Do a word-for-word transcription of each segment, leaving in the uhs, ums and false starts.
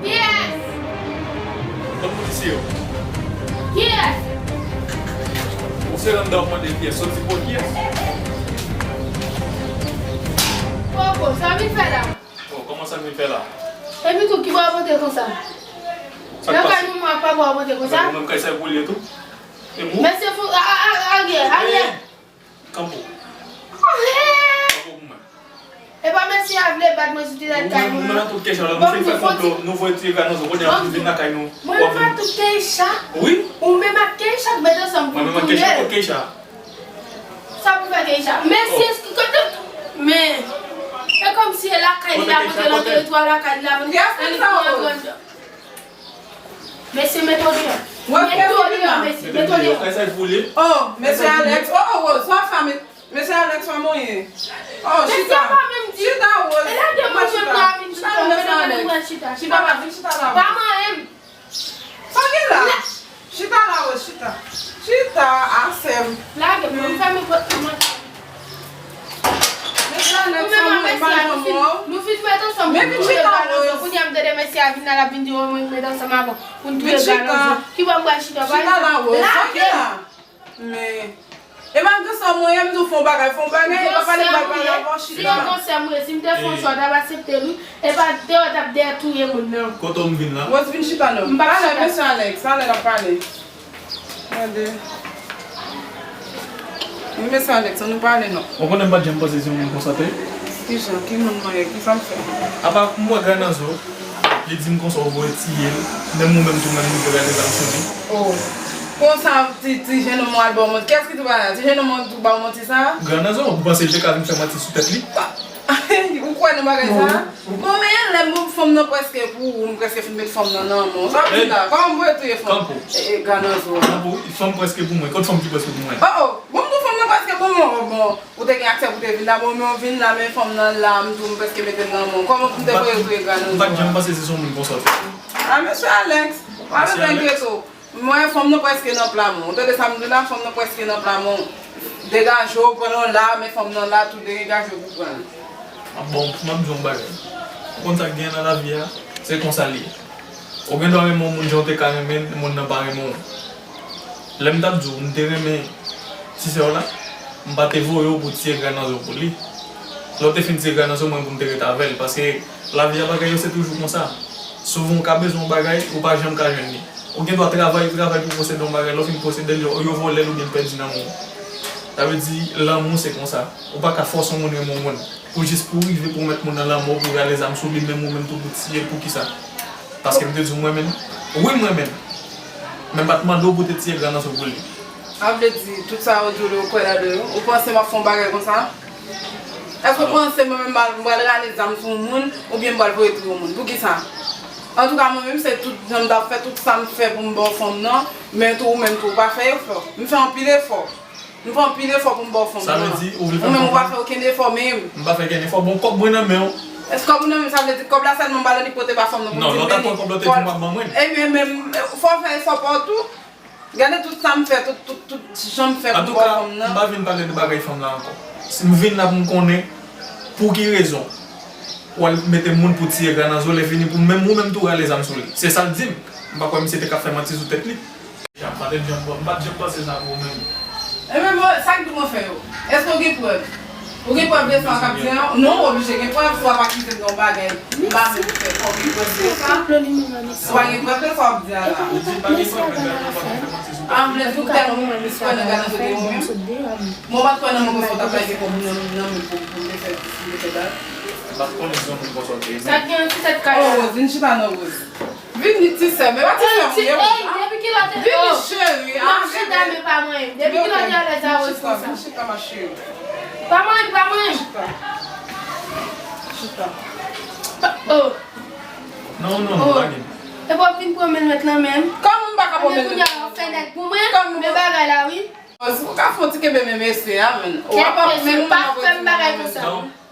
Kiyès? Kot moun isi yo? Kiyès? Ou se anndan w ap mande kiyès, sot di pou kiyès? Koko, sa w vin fè la? Oh, kòman sa m vin fè la? Epi tou, ki bò w ap antre konsa? Sa k pase? Nan kay manman ak papa w ap antre konsa? Nan menm kay sa pou li tou? E mou? Mesye fou, a, a, a, Ariel, Ariel. Kanpo. Kanpo pou mwen. E pa mesye a vle bat mwen sou tèt kay moun nan. Ou menm ak tout Keisha la, nou fin fè konplo, nou voye tiye gad nan zon, kounye a ou vin lakay nou. Mwen menm ak tout Keisha? Wi. Ou menm ak Keisha k mete ansanm pou touye l. Mwen menm ak Keisha, kot Keisha? Sa pou fè Keisha? Mesye, kote, men, e kòmsi e lakay li la, kote nan teritwa lakay li la, men li pran grandè. Mesye, mete w deyò. Mete w deyò, mesye, mete w deyò. Kay sa pou li? Oh, mesye Alex. Oh, oh, Rose, sa w fè, mesye Alex, sa w ye? Oh, chita. Chita, Rose. Chita, chita. Chita, mesye Alex. Chita, chita la. Pa manyen m. Sa gen la? Chita la, Rose, chita. Chita, asèm. Lage, pou m fèmen pòt pou mwen. Mesye Alex, sa mwen, pa janm wè w. Nou fin met ansanm pou n touye Galonzo. Kounye a m tande mesye a vin la, l ap vin di, oh, mwen met ansanm avè w pou n touye Galonzo. Ki bò m pral chita? Chita la, Rose. Lage. Men, e malgre sa, mwen, m di w fè yon bagay, fè yon bagay, e pa pale m pral pale avè w, chita. Si yon konsè mwen, si m te fè yon chwa, w t ap aksepte l, wi. E pa te w t ap dèyè touye moun nan. Kote w m vin la? Rose, vin chita non. M pap chita. Talè, mesye Alex, talè n ap pale. Gade. Wi, mesye Alex, ann nou pale non. Ou konnen m pa t janm panse se yon moun konsa te ye. Kijan? Ki moun mwen ye? Kisa m fè? Apa m wè Granazo, li di m konsa ou voye tiye l, menm ou menm tou menm ou te rale zam sou li. Oh. Konsa ti, ti jenòm mwen al ba w manti. Kiyès ki tou ba la? Ti jenòm mwen tou ba w manti sa? Granazo, ou panse l te ka vin fè manti sou tèt li? Ou kwè nan bagay sa? Bon, men lè m fanm nan prèske pou ou, m prèske fin met fanm nan nan men w. Sa w di la? Kòman m voye touye fanm? Kanpo. E, e, Granazo. Kanpo, fanm prèske pou mwen. Kot fanm ki prèske pou mwen? Oh, oh. Bon, m di w fanm nan prèske pou mwen. Bon, bon. Ou te gen aksè pou te vin la, bon, men w vin la, men fanm nan la, m di w m prèske mete l nan men w. Kòman pou m te voye touye Granazo? M pa t janm panse se yon moun konsa w te ye. A, mesye Alex, pa bezwen enkyete w. Mwen, fanm nan prèske nan pla men w. Ou tande sa m di w la? Fanm nan prèske nan pla men w. Degaje w, pran l la, men fanm nan la tou, degaje w pou pran l. A bon, m ap di w yon bagay. Ou konn sa k genyen nan lavi a? Se konsa l ye. Ou gen dwa renmen yon moun jan w te ka renmen l, moun nan pa renmen w. Lè m t ap di w, m te renmen ti sè w la, m pa te voye w pou tiye Granazo pou li. Lè w te fin tiye Granazo, mwen pou m te ret avè l, paske lavi a bagay yo se toujou konsa. Souvan w ka bezwen yon bagay, ou pa janm ka jwenn li. Ou gen dwa travay, travay pou posede yon bagay, lè w fin posede l, yo, yo vòlè l oubyen l pèdi nan men w. Sa vle di, lanmou se konsa. Ou pa ka fòse yon moun renmen yon moun. Pou jis pou w rive pwomèt moun nan lanmò, pou w rale zam sou li, menm ou menm tou pou tiye l, poukisa? Paske m te di w m renmen l. Wi, m renmen l. Men m pa t mande w pou w te tiye Granazo pou li. A vle di, tout sa yo di w la, ou kwè ladan yo? Ou panse m ap fè yon bagay konsa? Èske w panse mwen menm m pral rale zam sou yon moun, oubyen m pral voye touye yon moun? Poukisa? Antouka, mwen menm, se tout jan m t ap fè, tout sa m fè pou m ba w fanm nan, men tou ou menm tou, ou pa fè efò. M fè anpil efò. M fè anpil efò pou m ba w fanm nan. Sa vle di, ou vle fè m konprann? Ou menm, ou pa fè okenn efò menm. M pa fè okenn efò. Bon, kòb mwen nan men w. Èske kòb ou nan men m, sa vle di kòb la sèlman m ba l annik pote ba fanm nan pou m di l vini? Non, lè w ta pran kòb la, w te di m w ap ban mwen l. Ebyen, men, fò w fè efò pa w tou. Gade tout sa m fè, tout, tout, tout jan m fè pou m ba w fanm nan. Antouka, m pa vin pale de bagay fanm la ankò. Si m vin la pou m konnen pou ki rezon w al mete moun pou tiye Granazo, lè fini pou menm ou menm tou rale zam sou li. Se sa l di m. M pa kwè misye te ka fè manti sou tèt li. M pa t janm, m pa t janm panse sa pou ou menm. Ebyen, bon, sa k di mwen fè yo? Èske w gen prèv? Ou gen prèv de sa w ap di an? Non, ou oblije gen prèv, si w ap akize m de yon bagay m pa menm fè. Fò w gen prèv de sa. Ou pa gen prèv de sa w ap di an la. Ou di m pa gen prèv, men m pa t fè manti sou tèt. A, m vle di w tèlman ou kwè nan Granazo de ou menm. Bon, ou pa t kwè nan mwen konsa w t ap lage kòb ou nan, nan men pou, pou m te fè, pou m te fè dat. M pa t konnen se yon moun konsa w te ye. Sa k gen an ti tèt kay la? Oh, Rose, vin chita non, Rose. Vini ti sè m, e pa ti sè m ou ye, ey, depi kilè w te, vini cheri, m ap chita, men pa manyen m. Depi kilè w te alèz avè w konsa? Vin chita, ma cheri. Pa manyen m, pa manyen m. Chita. Chita. Oh. Non, non, non, pa gen. E pa w vin pran men l met nan men m. Kòman m pa ka pran men l met nan men w? Kounye a w fè nèg pou mwen, men bagay la, wi. Ou ka fè yon ti kenbe men mesye a, men. Ou pa menm pa fè m bagay konsa.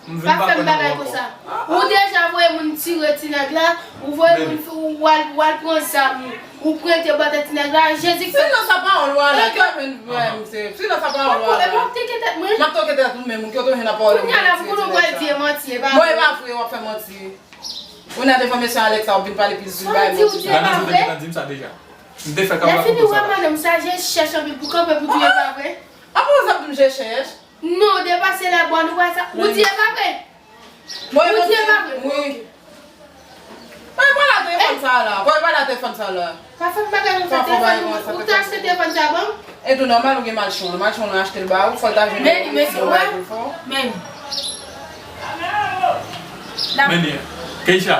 Pa fè m bagay konsa. Ou deja voye moun tire ti nèg la, ou voye moun, ou al, ou al pran zam, ou prete bò tèt ti nèg la, Jezi k fè. Silans a pawòl ou a la, ki w ap vin voye misye? Silans a pawòl ou a la. M ap toke tèt mwen. M ap toke tèt ou menm, ki w toujou nan pawòl. Kounye a la, pou konnen w pral di e manti, e pa vre. Bon, e pa vre, w ap fè manti. Ou nan devan mesye Alex la, w ap vin pale pis di bay mwen. Ou di w pa vre? M te fè kapab pou sa. Lè fini, w wè madanm sa, je chèch anpil pou kanpe pou di w pa vre. Apa w ap di m je chèch? Non, depase lè bòn, ou wè sa. Ou di e pa vre? Ou di e pa vre? Wi. Mwen pa la telefòn sa la. Mwen pa la telefòn sa la. Pa fè m bagay konsa, telefòn ou, ou te achte telefòn sa ban m? E tou nòmal ou gen malchon. Malchon ou achte l ba ou, fò l ta jwenn. Men, men, men. Men. Men, Keisha.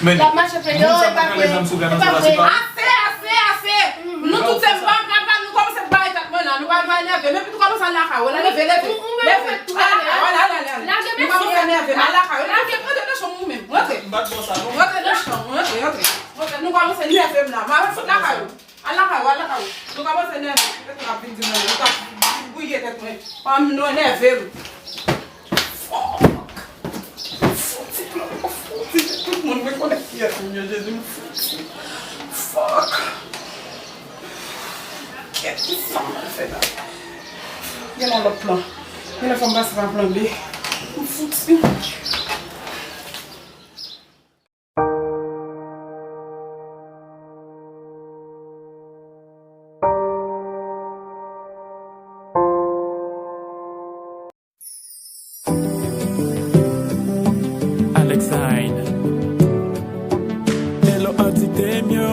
Men. L ap mache fè moun sa pa ka lè zanm sou grann ansanm la, se pa. Ase, ase, ase. Nou tout se pa, pa, pa, nou kòmanse bay tèt mwen la, nou pa, pa enève. Men pitit kòmanse al lakay ou, leve, leve. Leve. Al lakay ou, al, al, al, al. Nou kòmanse enève, al lakay ou. Rantre nan chanm ou menm, rantre. M pa t bon sa, non. Rantre nan chanm ou, rantre, rantre. Rantre, nou kòmanse enève m la. M ap fout lakay ou. Al lakay ou, al lakay ou. Nou kòmanse enève m. Kite tou ap vin di mwen, nou t ap vin bwile tèt mwen. Ann, nou enève m. Fuck. Fouti plan, fouti. Tout moun rekonèt kiyès m ye, Jezi, m fouti. Fuck. Kèt, kisa m pral fè la? Gen yon lòt plan. Gen lè fò m pase pa plan B. M fouti. Alex Hyde. Hello, antite m yo.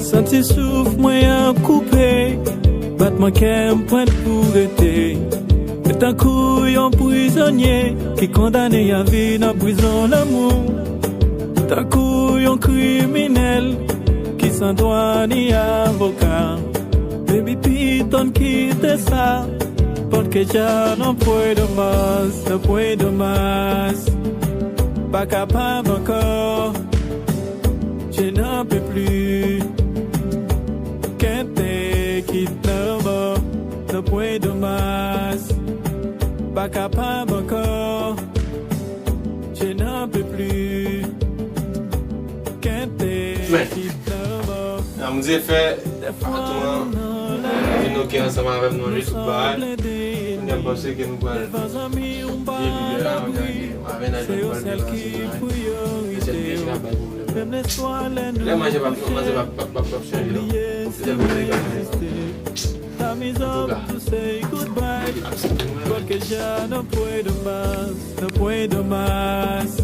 Santi souf mwen ap koupe, batman kè m pwent pou rete. E tankou yon prizonye ki kondane a vi nan prizon lanmou. Tankou yon kriminèl ki san dwa ni avoka. Baby, piton kite sa, paske dja nan pwen de mas, nan pwen de mas. Pa kapab ankò, je n'en peux plus. Can't take it no more, nan pwen de mas. Pa kapab ankò, je n'en peux plus. Can't take it no more. Amdye fè patwon an vin oke ansanm avè m nan je tout bagay. Kounye a m panse ke nou pral vye pi byen la, m gade avè n al jwenn pral byen la, se vre. Mesye, mesye n ap bay pwoblèm. Lè manje p ap, manje p ap, p ap, p ap, p ap chanje non. Se lè manje gade. Antouka. Paske ja nan pwen de mas, nan pwen de mas.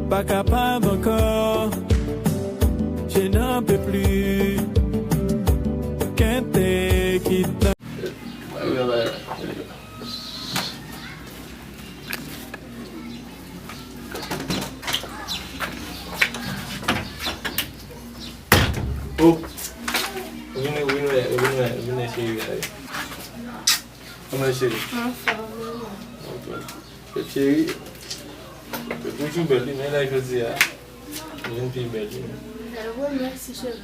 Pa kapab ankò. Je n'en peux plus. Can't take it. Oh. Vini, vini, vini, vini, cheri. Kòman cheri? Anfòm, wi. Ok. Cheri, ou toujou bèl, wi, men lè jodi a, ou vin pi bèl, wi. Bèl, wi, mèsi, cheri.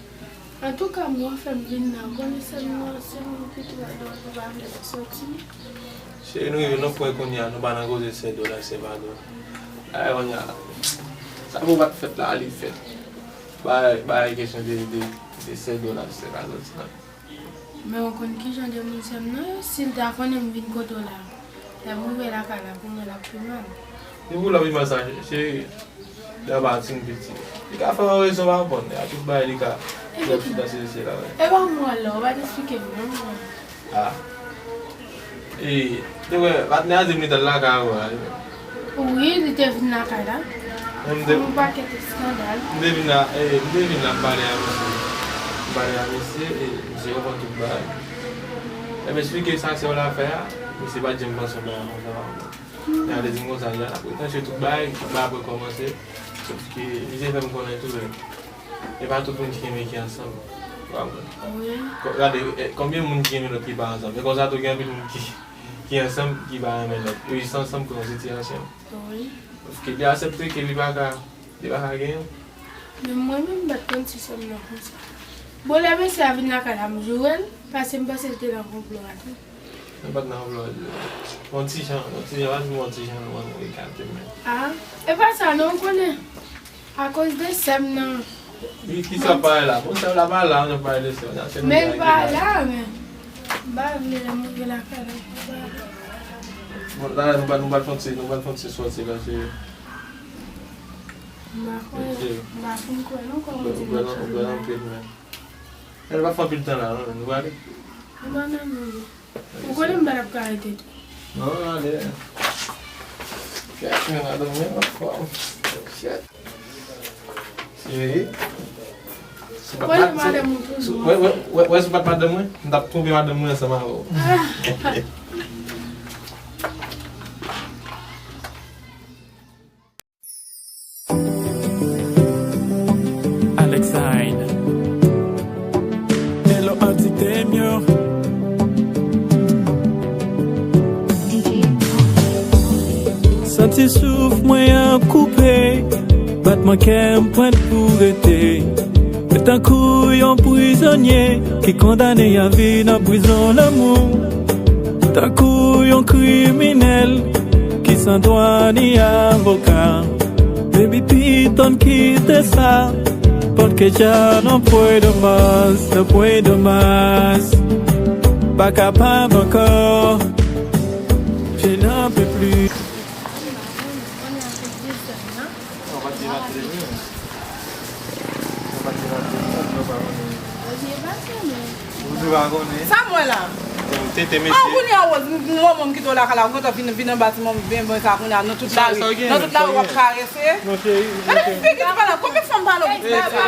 Antouka, mwen fè m vin la, ou konnen sè m nan, se moun ki twò dwòl, ou pa vle m soti. Cheri, nou rive nan pwen kounye a, nou pa nan koze sè dwòl ak sè pa dwòl. Ay, kounye a, sa pou pa t fèt la, li fèt. Bay, bay kesyon de, de, de sè dwòl ak sè pa dwòl, ti nan. Men ou konn kijan de moun sè m nan yo? Si l ta konnen m vin kote w la, lè m rive lakay la, pou mwen l ap pi mal. Li pou l ap pi mal sa, cheri. Lè w pa t fin piti. Li ka fè w rezon pa konn. A tout bagay li ka fè w chita sou dosye la, wi. E pa mwen la, ou pa t eksplike m non. Ah. E, te wè, patnè a di m li t al lakay ou a, wi. Wi, li te vin lakay la. Fè yon pakèt eskandal. M te vin la, e, m te vin la, m pale a mesye. M pale a mesye, e, mesye konprann tout bagay. E m eksplike sa sè w la fè a, mesye pa t janm panse yon bagay konsa. Men a te di m konsa, li al ap retranche tout bagay, tout bagay ap rekòmanse. Sòf ke misye fè m konnen tou, e pa tout moun ki renmen ki ansanm. Ou konprann? Wi. Kò-, gade, e, konbyen moun ki renmen lòt ki pa ansanm? E konsa tou gen anpil moun ki, ki ansanm ki pa renmen lòt. Yo jis ansanm pou yon sitiyasyon. Wi. Sòf ke li aksepte ke li pa ka, li pa ka genyen. Men mwen menm, m pa t konn si sè m nan konsa. Bon, lè mesye a vin lakay la, m joure l, paske m panse l te nan konplo a tou. Mwen pa t nan anplwa. Yon ti jan, yon ti jan, pa di m yon ti jan, non, mwen, mwen ekate mwen. Ah, e pa sa non, ou konnen. Akoz de sè m nan. Wi, kisa w pale la? Bon, sè w la pa la, nou pale de sè w nan, se nou ki la. Men l pa la, men. M pa vle lè m rive lakay la, l pa la. Bon, la, nou pral, nou pral fè yon ti, nou pral fè yon ti sòti la, se M pa kwè, m pa fin kwè non, kòman w di m ap chanje bagay. Ann pa fè anpil tan la, non, nou prale. M pa nan men. Ou konnen m pa t ap ka rete tou. Non, ale. Kèt, men madanm mwen anfòm. Kèt. Cheri. Konnen madanm ou toujou. Wè, wè, wè, wè, si w pa t madanm mwen, m t ap twonpe madanm mwen ansanm avè w. Alex Hyde. Hello, Auntie Temio. Santi souf mwen an koupe, batman kè m pwent pou rete. Mwen tankou yon prizonye ki kondane a vi nan prizon lanmou. Tankou yon kriminèl ki san dwa ni avoka. Baby, piton kite sa. Porque ya no puedo más, no puedo más. Pa kapab ankò. Je n'en peux plus. Sa m wè la. Tete, mesye. An, kounye a, Rose, manman m kite w lakay la, ou gentan vin, vin anba ti manman, ben, ben, sa, kounye a, nan tout lari, nan tout lari, w ap karese. Gade figi ti pale, konbyen fwa m pale w pou ti nèg sa?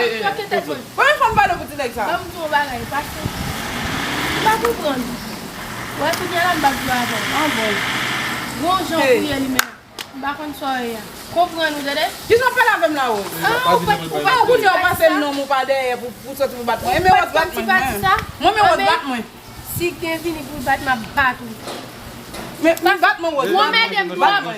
Konbyen fwa m pale w pou ti nèg sa? Ban m di w yon bagay, pase. M pa konprann. Wè, kounye a la, m pa di w avan. An bon. Gon jan pou ye li menm. M pa konn sa w ye a. Konprann ou tande? Kijan w pale avè m la, Rose? Ah, ou pa, ou pa, ou kounye a w pase m non, ou pa dèyè pou, pou soti pou bat mwen. Enben Rose bat mwen. Mwen, men Rose bat mwen. Si gen vini pou l bat, m ap bat ou. Men, men bat mwen, Rose. Ou anmède m twòp.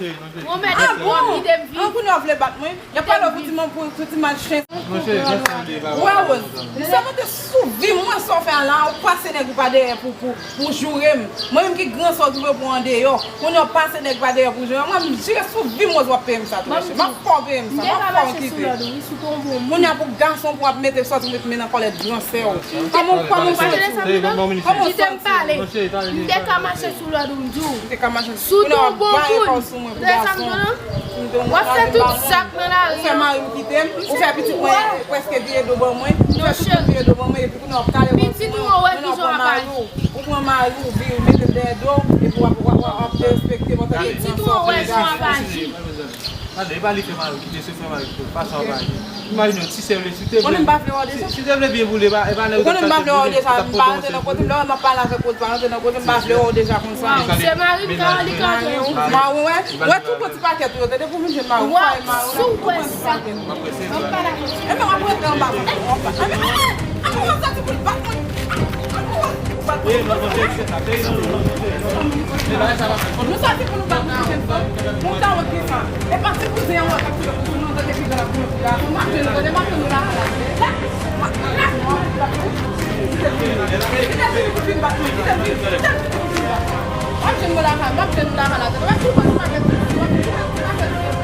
Ou anmède m twòp, kite m vini. An kounye a w vle bat mwen? Y ap pale w pou ti man, pou, pou ti machin. Wè, Rose, m sèlman te sou vi m, mwen sa w fè a la, ou pase nèg ou pa dèyè pou, pou, pou joure m. Mwen menm ki gran sè w ki pou pran andeyò. Kounye a w pase nèg pa dèyè pou joure m. Mwen, m jire sou vi m, Rose, w ap peye m sa tou, cheri. M ap fè w peye m sa, m ap fè w kite. Kounye a pou gason pou w ap mete sòti, mete men nan kòlèt gran sè w. Kòman, kòman w santi w? Kòman w santi w? M te ka mache sou lòd ou, m di w. Ou te ka mache. Sou ton bon koud. Tande sa m di w lan? W ap fè tout sa k nan lari an. Ou fè mari m kite m, ou fè pitit mwen prèske vire do ban mwen, ou fè pitit mwen vire do ban mwen, epi kounye a w ap kale kò sou mwen, kounye a w pran mari w, ou pran mari w, vire, ou mete l dèyè do w, epi w ap, w ap, w ap derespekte m antanke gran sè w. Pitit mwen wè jan w ap aji. Tande, e pa li fè mari w kite, se fè mari w kite, pa sa w pa aji. Imajine w, ti sè w le site. Konnen m pa vle wè w deja. Si, si te vle byen pou li, e pa, e pa nèg ou t ap chache pou li, ou t ap pote yon sè pou li. Ou konnen m pa vle wè w deja, m pa al te nan kote m, lè w wè m ap pale avèk ou, pa rantre nan kote m, m pa vle wè w deja konsa. Se mari m ka li ka vle w. Mari w, wè, wè tout bon ti pakèt ou yo, tande pou vin jwenn mari w, fwaye mari w la, tout bon ti pakèt. Enben w ap rete anba, anba, anba, anba, w ap soti pou l bat mwen. Anba, anba, w ap bat mwen. Nou soti pou nou bat nou pwochèn fwa. Moun ta wont ki sa. E pa ti kouzen an wè k ap fè kouzen nou tande ki jan l ap pran fi a. M ap jwenn nou tande, m ap jwenn nou lakay la. Kite l vini pou l vin bat mwen, kite l vini, kite l vini pou l vin bat mwen. W ap jwenn mwen lakay, m ap jwenn nou lakay la tande. W ap jwenn mwen lakay la tande.